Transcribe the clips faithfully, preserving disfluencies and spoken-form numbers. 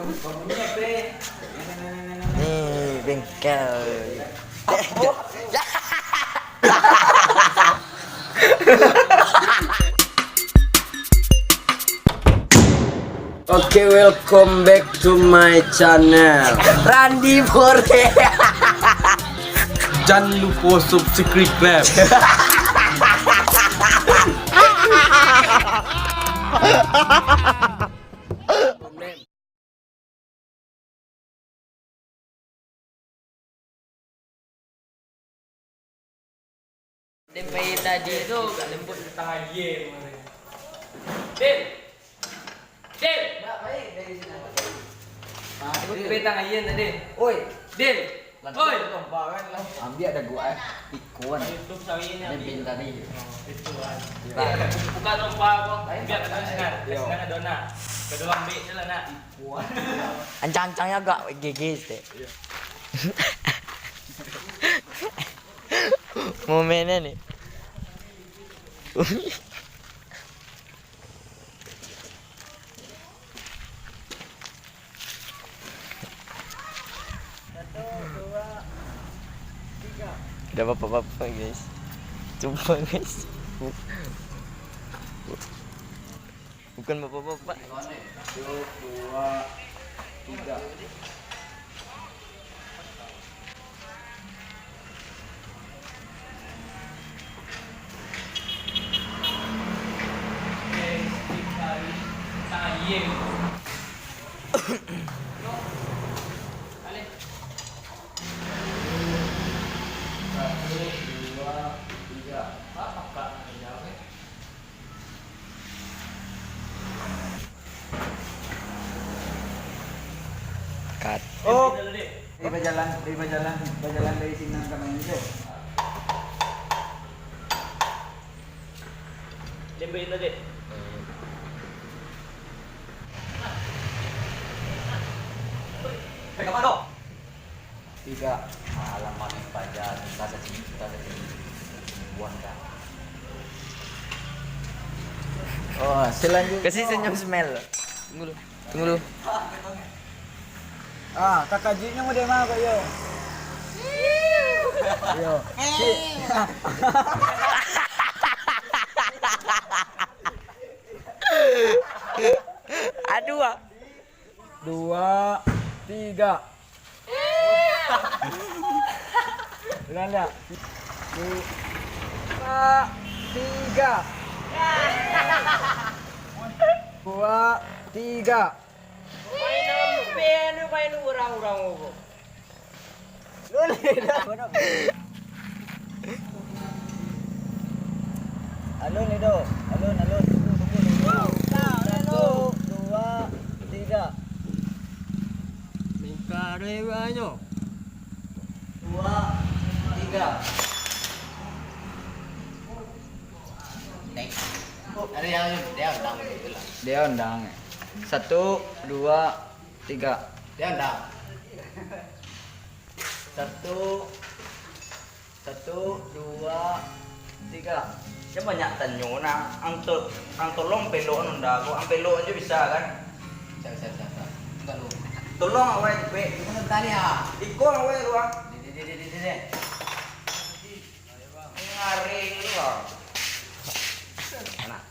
Ni bengkel. Oke, welcome back to my channel. Randi Bore. Jan lupo subscribe. Den pai tadi tu agak lembut. Tangan ye. Din. Din. Aku pai tangan ye tadi. Oi. Din. Oi. Ambiak dagu ai. Ikuan. YouTube sawi ni. Ada bin tadi. Buka lomba ko. Biar kau senang. Yo. Senang ado nak. Kedua ambil je lah nak. Ancang-ancangnya agak gigi sih. Momennya nih. Satu, dua, tiga. Tidak apa-apa, guys. Coba, guys. Bukan bapak-bapak. Satu, dua, tiga. Satu, dua, tiga. Cut. Oh, dari bajalan, dari bajalan, bajalan dari Sinan ka main tu. Lembek tadi. Pegang mana? Tiga. Alamak, ni paja, susah saja, susah saja. Buang dah. Oh, selanjutnya. Kasih senyum smile. Tunggu dulu. Tunggu dulu. Ah, kakak Jiknya model mana, Kak Yo? Yo. Aduh, ah. Dua, tiga. Ulang dah. Dua, tiga. Dua, tiga. Main ampe anu, main urang-urang ko. Alun, Edo. Alun, alun. Tunggu, tunggu, tunggu. Satu, dua, tiga. Mingka doh ibanyo. Dua, tiga. Ada yang, dia undang betul lah. Dia undang. Satu, dua, tiga. Dia undang. Satu, satu, dua, tiga. Jan banyak tanyo nah. Ang to-, ang tolong pelok anu ndak ko, ang pelok ajo bisa kan? Siap, siap, siap, siap. Enggak lu. Tolong awak, weh. Itu kan tadi, ah. Iko awak lu, ah. Di, di, di, di, di, di, di. Ngari lu, ah. Nah.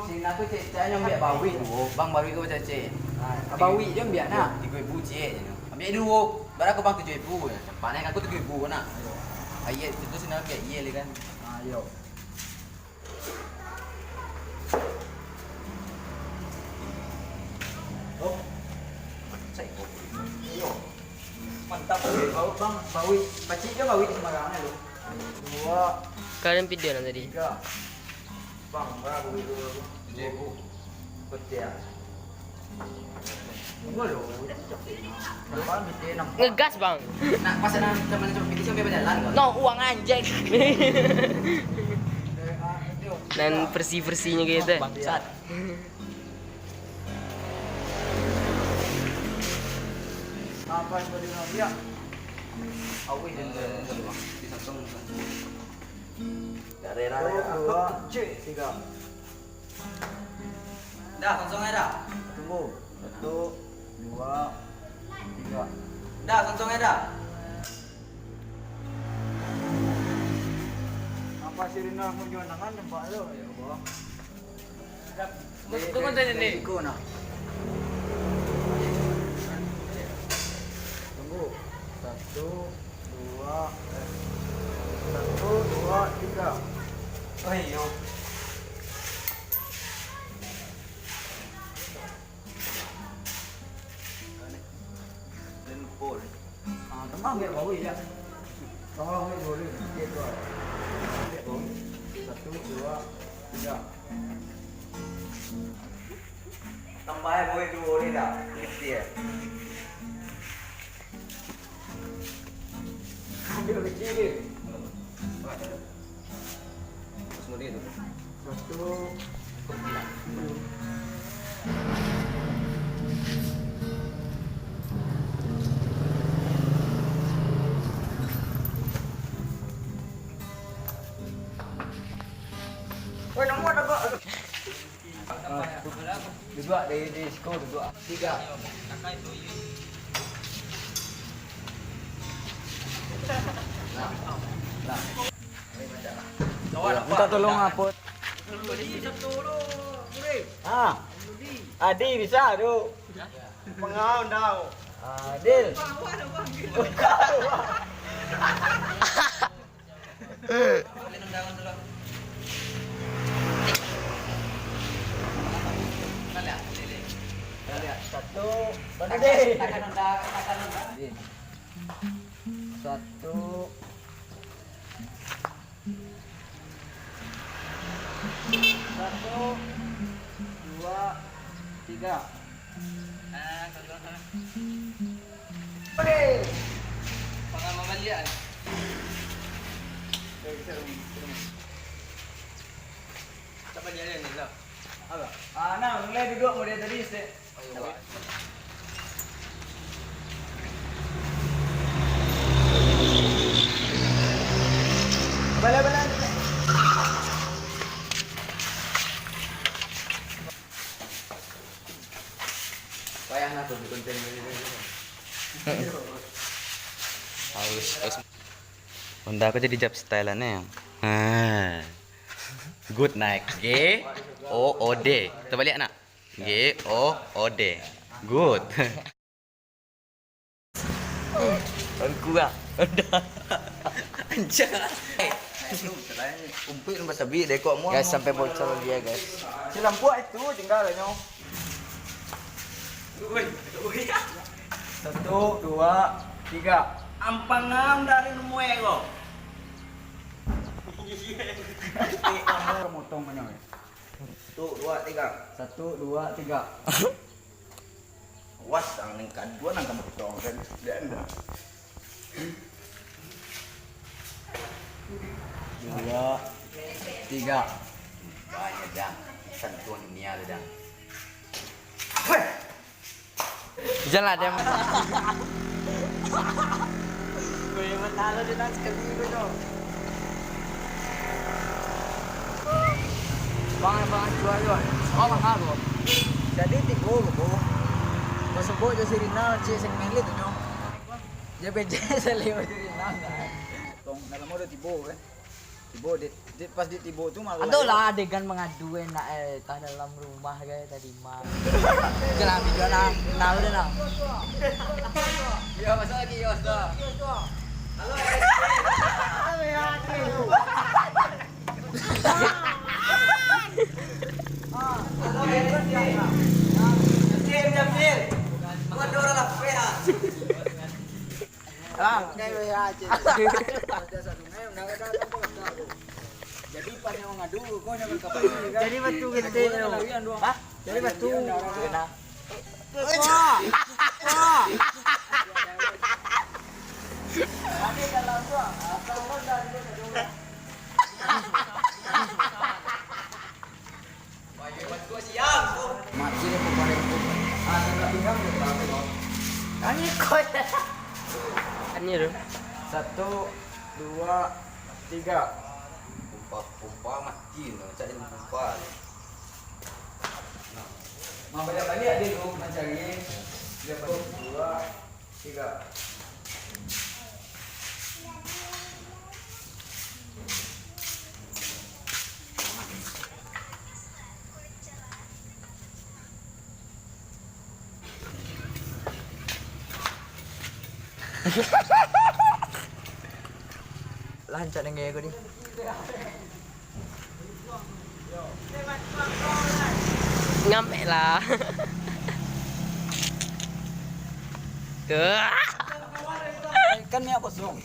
Sina tu cek, cek nyo ambiak bawik tu, Bang, bawik tu cek. Ah, bawik je ambiak nak. Tigo ribu cek je. Ambiak duo, bara ko Bang tujuah ribu. Campak naik aku tujuah ribu nak. Aia tu, tu Sina ambiak aia le kan. Ah, yo. Oh. Cek. Yo. Mantap, bawik, Bang, bawik. Pacik je bawik sembarangan tu. Dua. Kalian video lah tadi. Tiga. Bang, bara duit tu? Tujuah ribu. Betul ya? Tunggu dulu. Berapa duit dia? Enam. Ngegas, Bang. Nak pasang nama, nama, nama, sampai berjalan, Bang. No, uang anjing. Dan versi-versinya gitu. Bangsat. Apa yang boleh nak lihat? Awih, dan, dan, dan, Bang. Di Samsung. Dari raya. Dua, tiga. Dah, langsung aja dah. Tunggu. Satu, dua, tiga. Dah, kosong dah. Apa si Rina mau jual tangan nampak tu? Ya Allah. Tunggu tadi ni. Tunggu. Satu, dua, eh. Satu, dua, tiga. Oh, iyo. Ah, tambah ambiak bahu, ya. Tambah ambiak bahu, ya. Ambiak bahu. Satu, dua, tiga. Tambah bahu duo ni dah. Kecil. Ambiak kecil ni. Terus mudi tu. Satu. Woi, namo ada kok. Duduak di, di siko, duduak. Tiga. Nah. Nah. Minta tolong apo? Ah. Adi bisa tu. Pangau ndau. Adil. Satu. Mana deh? Satu. Satu, dua, tiga. Ah, kalau, kalau. Oke. Pangam mambaliak. Apa dia ni lah? Apa? Ah, nah, mulai duduk model tadi, Ustaz. Payah lah tu bikin konten ini. Harus, harus. Honda aku jadi jab style aneh. Ha. Good night. G O O D. Terbalik nak. G O O D. Good. Angku ah. Anjay. Umpik nambah sabik deh kok. Guys, sampai bocor dia, guys. Si lampu itu tinggal nyo. Satu, dua, tiga. Ampangam dari rumah ko. Motong banyak. Satu, dua, tiga. Satu, dua, tiga. Was, ang ning kadua nang kamotong kan. Dia anda. Dua, tiga. Banyak, Dang. Sentuhan dunia tu, Dang. Weh! Janganlah dia. Weh, mentalo dia nak sekali tu, no. Bang, bang, jual, jual. Oh, mahal, bro. Jadi, tibo, bro. Masuk, bro, jadi Rina, cek segmen tu, no. Dia B J S lewat dari Rina, kan. Tong, dalam udah tibo, kan. Tibo, di, di, pas di tibo tu malah. Adolah adegan mangadu enak, eh, tah dalam rumah, kan, tadi mah. Jangan video nah, nah, udah nah. Yo, masuk lagi, yo, sudah. Halo, ya. Halo, ya. Jamil, Jamil. Gua ada orang lah, P H. Ah, kayak W H C. Jadi pas nyo ngadu, kau nyo berkabar. Jadi batu gede nyo. Hah? Jadi batu. Nah. Tapi dalam tu, ah, kalau dari dia tak ada orang. Mati deh, pokoknya. Ah, tangkap pinggang dia, tahu, loh. Ani kau. Ani tu. Satu, dua, tiga. Pompa, pompa mati, no. Cak jadi pompa. Nah. Baliak-baliak deh tu mancari. Dia baru dua, tiga. Lancak dengke aku ni. Ngamek lah. Kan minyak kosong.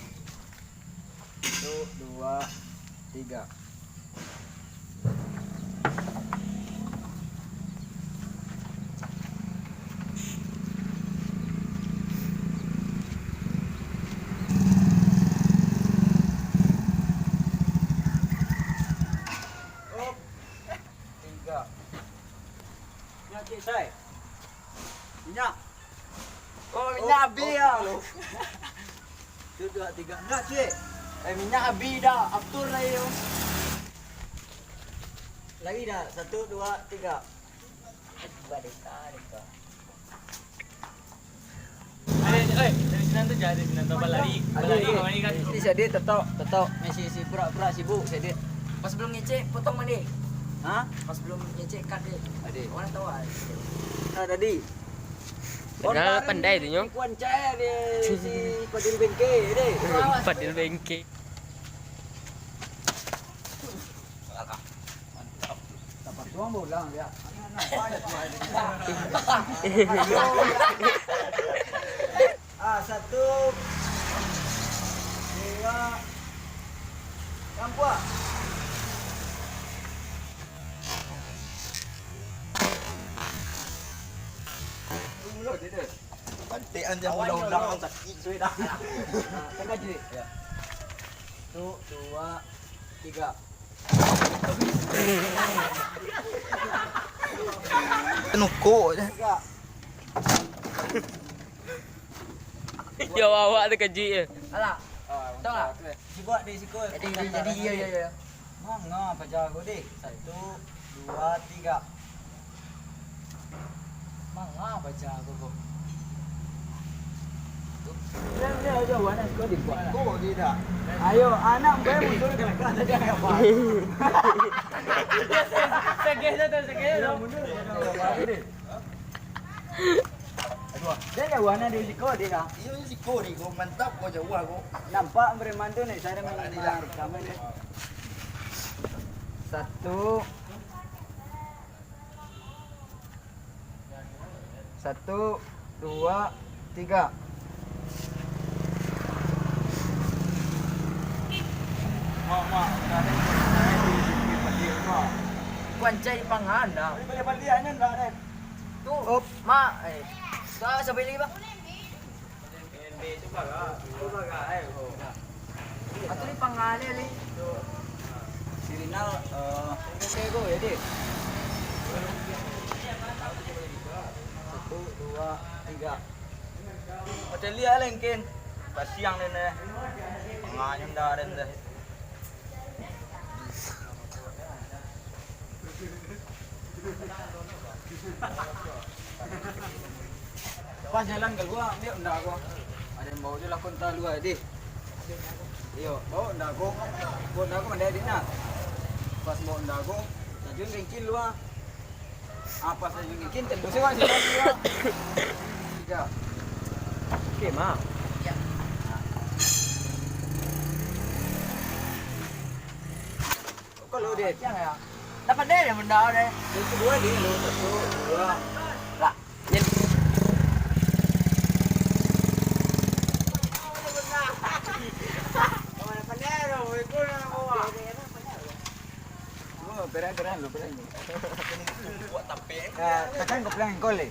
Satu, dua, tiga. Op. Tiga. Minyak cik, Sai. Minyak. Oh, minyak habis ya. Satu, dua, tiga. Minyak cik. Eh, minyak habis dah. Atur lah yo. Lagi dah. Satu, dua, tiga. Deka, deka. Eh, eh, dari sinan tu jadi, sinan tu balari, balari, balari kan. Isi sadih, tetok, tetok. Isi, isi, pura-pura sibuk sadih. Pas belum ngecek, potong mandi. Ha? Pas belum ngecek, cut deh. Adih. Orang tahu ah. Nah, tadi. Padahal pandai tu nyo. Kuan cai deh, si Padil Bengke deh. Padil Bengke. Alah, mantap. Dapat uang bolang dia. Ah, satu, dua, campuak. Bantekan dia bolang-bolang sakik sudah. Tengah je. Ya. Satu, dua, tiga. Nukuk je. Yo, awak tu kejut je. Alah. Tahu tak? Dibuat di siko. Jadi, jadi, jadi, iya, iya, iya. Manga paja ko deh. Satu, dua, tiga. Manga paja ko, ko. Dia, dia jauh, anak siko dibuat. Kok tidak? Ayo, anak gue mundur ke belakang saja, apa? Dia se-, segeh saja, segeh saja. Mundur, dia jauh, apa? Aduh, dia jauh, anak di siko, dia dah. Iyo, di siko, di ko. Mantap, ko jauh, ko. Nampak preman tu nih, saya memang di dalam kamar ni. Satu. Satu, dua, tiga. Mak, mak, udah ada yang naik di, di, di, di, mak. Kuancai di pangan dah. Balik-balik aja ndak ada. Tu, op. Mak, eh. Tu apa siapa lagi, Bang? Atau di pangalih, Li. Si Rinal, eh, oke, go, ya, Dik. Satu, dua, tiga. Macam lihat lah, mungkin. Pasiang ni, ni. Panganyo ndak ada, ndak. Pas jalan kalua, ambiak onda ko. Ado nan bao jo lah ko, antah lua deh. Iyo, bao onda ko. Bao onda ko mandai dek nah. Pas bao onda ko, tajun ringkin lua. Ah, pas tajun ringkin, tembus jo, Mak, sini lua. Tiga. Oke, Mak. Kalau dia tiang ya. Dapat deh, dia benda deh. Yang kedua dia lu, satu, dua. Lah. Nyen. Oh, perang, perang lu, perang lu. Buat tapi. Eh, tekan kau perang kau leh.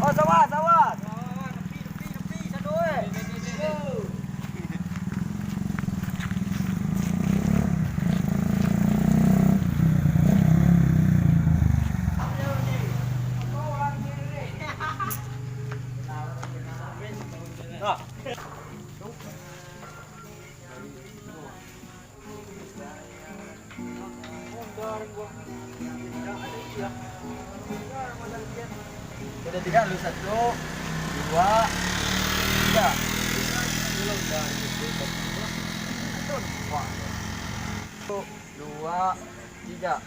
Oh, sawah, sawah. Nepi, nepi, nepi, sado, eh. Yo. Udah tiga, lu satu, dua, tiga. Satu, dua, tiga.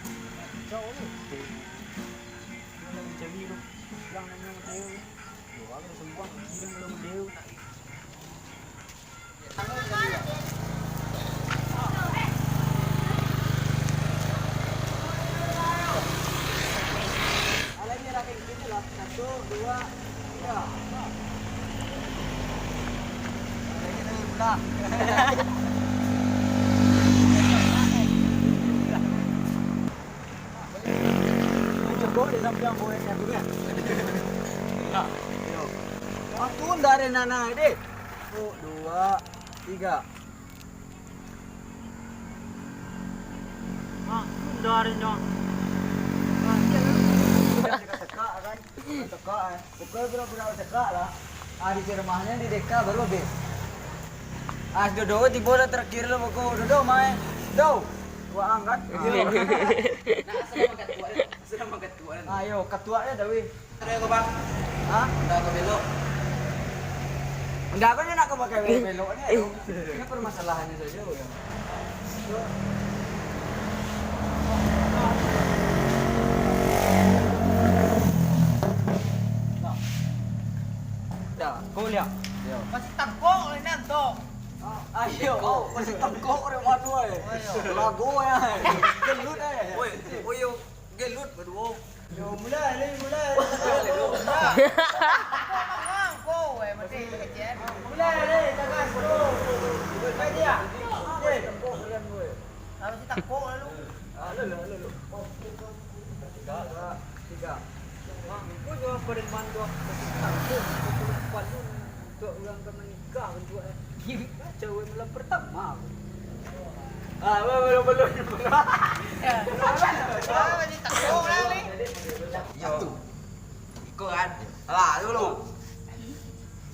Cebok di sampiang buek yang bunga. Nah, yo. Aku ndak ada nana deh. Satu, dua, tiga. Ah, tunda arinyo. Teka kan? Teka, eh. Pokoknya pura-pura teka lah. Ah, di rumahnya di deka baru habis. Ah, dodo tibo lah terakhir lah, pokok dodo mai. Do. Wah, angkat. Nah, sudah makan tuan. Sudah makan tuan. Ayo, ketuanya dah, weh. Ada kau, Bang? Hah? Ada kau belok? Enggak, aku nak kau pakai belok ni, aduh. Ini permasalahannya saja, ya. Dah, kau lihat. Yo. Masih tangkok ni, Anto. Ayo, masih tangkok dari mana, eh? Ayo. Lagu, eh. Gelut, eh. Woi, woi, yo, gelut berdua. Yo, mulai, leh, mulai. Kau mangang, kau, eh, mati kecil. Mulai, leh, tagas, bro. Mulai dia. Eh. Harus takut lalu. Ah, lalu, lalu. Tiga, tiga. Bang, kau jawab preman tu. Takut, takut, takut. Untuk orang ka manikah bantuak, eh. Cewek malam pertama. Ah, belum, belum, belum, belum. Ya. Ah, masih takut lah ni. Satu. Iko kan. Alah, dulu.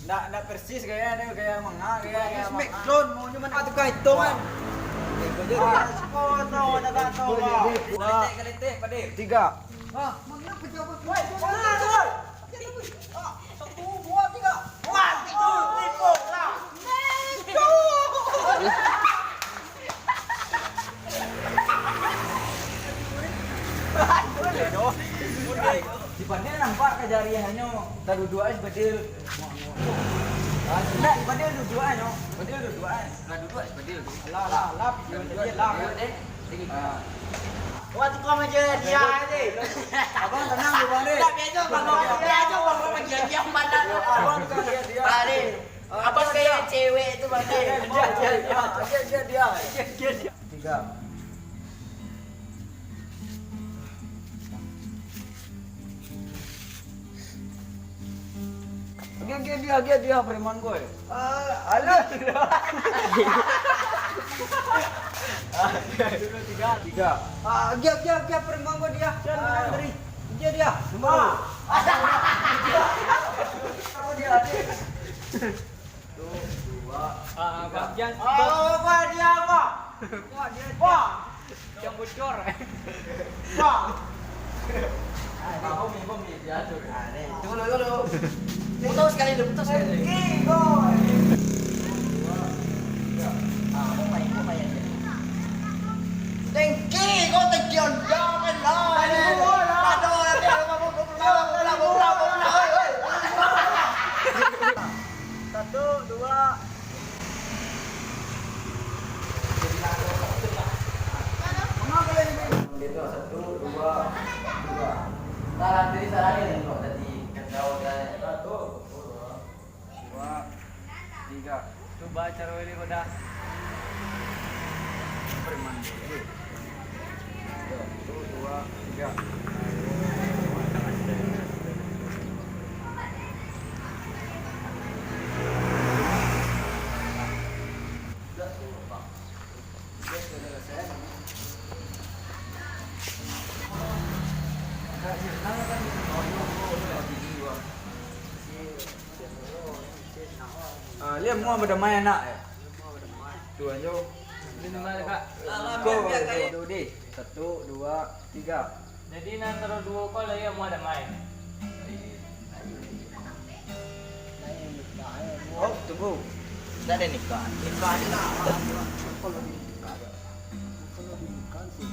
Ndak, ndak persis gaya dia, gaya manga, gaya, gaya manga. Smackdown, mau nyo mano? Ah, tukang hitung kan. Iko je. Ah, sepuluh tahun dah tak tahu, Bang. Kaletek, kaletek, Padir. Tiga. Ah, manga pejabat. Woi, woi, woi. Satu, dua, tiga. Wah, itu, itu lah. Di pandai nampak kajariahnyo, taduduak ai badil. Ndak, di pandai duduak ai nyo, badil duduak ai. Lah, duduak ai badil. Lah, lah, lah, duduak ai lah. Duduak deh. Ah. Wah, tu kau macam dia ni. Abang tenang dulu, Bang, deh. Tak, biasa, Bang, biasa, Bang, Bang, diam-diam pandang. Abang tenang, dia, dia. Balik. Ah, abang dia, kayak dia. Cewek tu, Bang, deh. Dia, dia, dia. Dia, dia, dia. Dia, dia, dia. Tiga. Agiah, agiah, agiah, agiah, agiah, preman ko, eh. Ah, alah. Tiga, tiga. Ah, agiah, agiah, agiah, preman ko, dia. Jan, ah, menang dari. Agiah, dia. Nombor. Ah. Apa dia, adik? Satu, dua, ah, tiga. Bagian. Ah, apa dia, apa? Wah, dia. Wah. Yang bocor. Wah. Ah, ni. Bom ni, bom ni, dia tu. Ah, ni. Tunggu dulu, tunggu dulu. Putus sekali dulu, putus sekali dulu. Tengki, boy. Dua, tiga. Ah, mau main, mau main. Tengki, kau tengki onda kan lah. Tadi gua lah. Aduh, nanti ada mabuk, gua pulang, gua pulang, gua pulang, gua pulang. Oi, oi. Satu, dua. Satu, dua, tiga. Nah, jadi salah ni kok tadi. Kacau, guys. Satu, dua, dua, tiga. Coba cara ini pada preman. Satu, dua, tiga. Ah, lihat mua badamai anak, eh. Tu anjo. Ini mana, Kak? Ko, ko, ko, deh. Satu, dua, tiga. Jadi, nan antaro duo ko lai amuah damai? Oh, tunggu. Ndak ado nikah. Nikah ajo lah. Kalau di nikah, kalau di nikah, sih,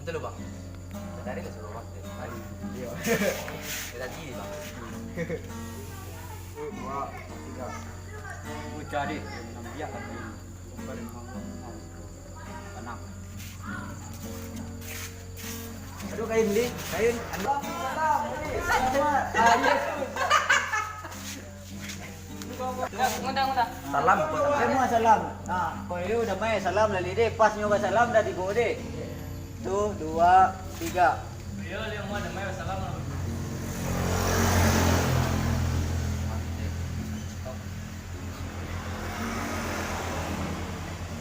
Betul, Bang. Tadi lah suruh Bang. Iya. Dia tadi ni, Bang. Dua, tiga. Bocah deh, nambiak lah. Tanam. Aduh, kain, Li. Kain. Aduh. Ah, iya. Ngundang, ngundang. Salam, kok salam. Salam, salam. Nah, kok iyo udah main salam lah, deh. Pas nyo basalam, dah tibo, deh. Tuh, dua, tiga. Iyo, Leo, mau ada main salam lah.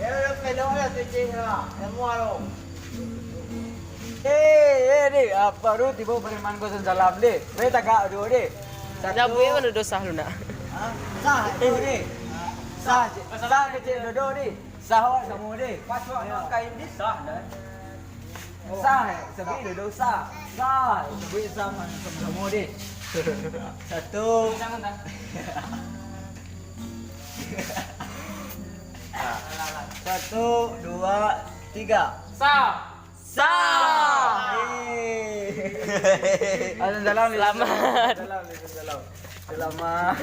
Yo, yo, pelok lah, cicing lah. Semua lo. Eh, eh, deh, apa tu tibo preman ko salam, deh. Weh, tagak dulu, deh. Satu. Dah buih mana dosa lu nak? Ha? Sah, tu, deh. Sah, sah kecil dodo, deh. Sah awak samo, deh. Pas awak nak kain, deh, sah, dah. Sah, eh. Sabuik dodo, sah. Sah, sabuik sah, samo-samo, deh. Satu. Bentar, bentar. Satu, dua, tiga. Sah. Sah. Yeay. Alhamdulillah. Selamat. Alhamdulillah. Selamat.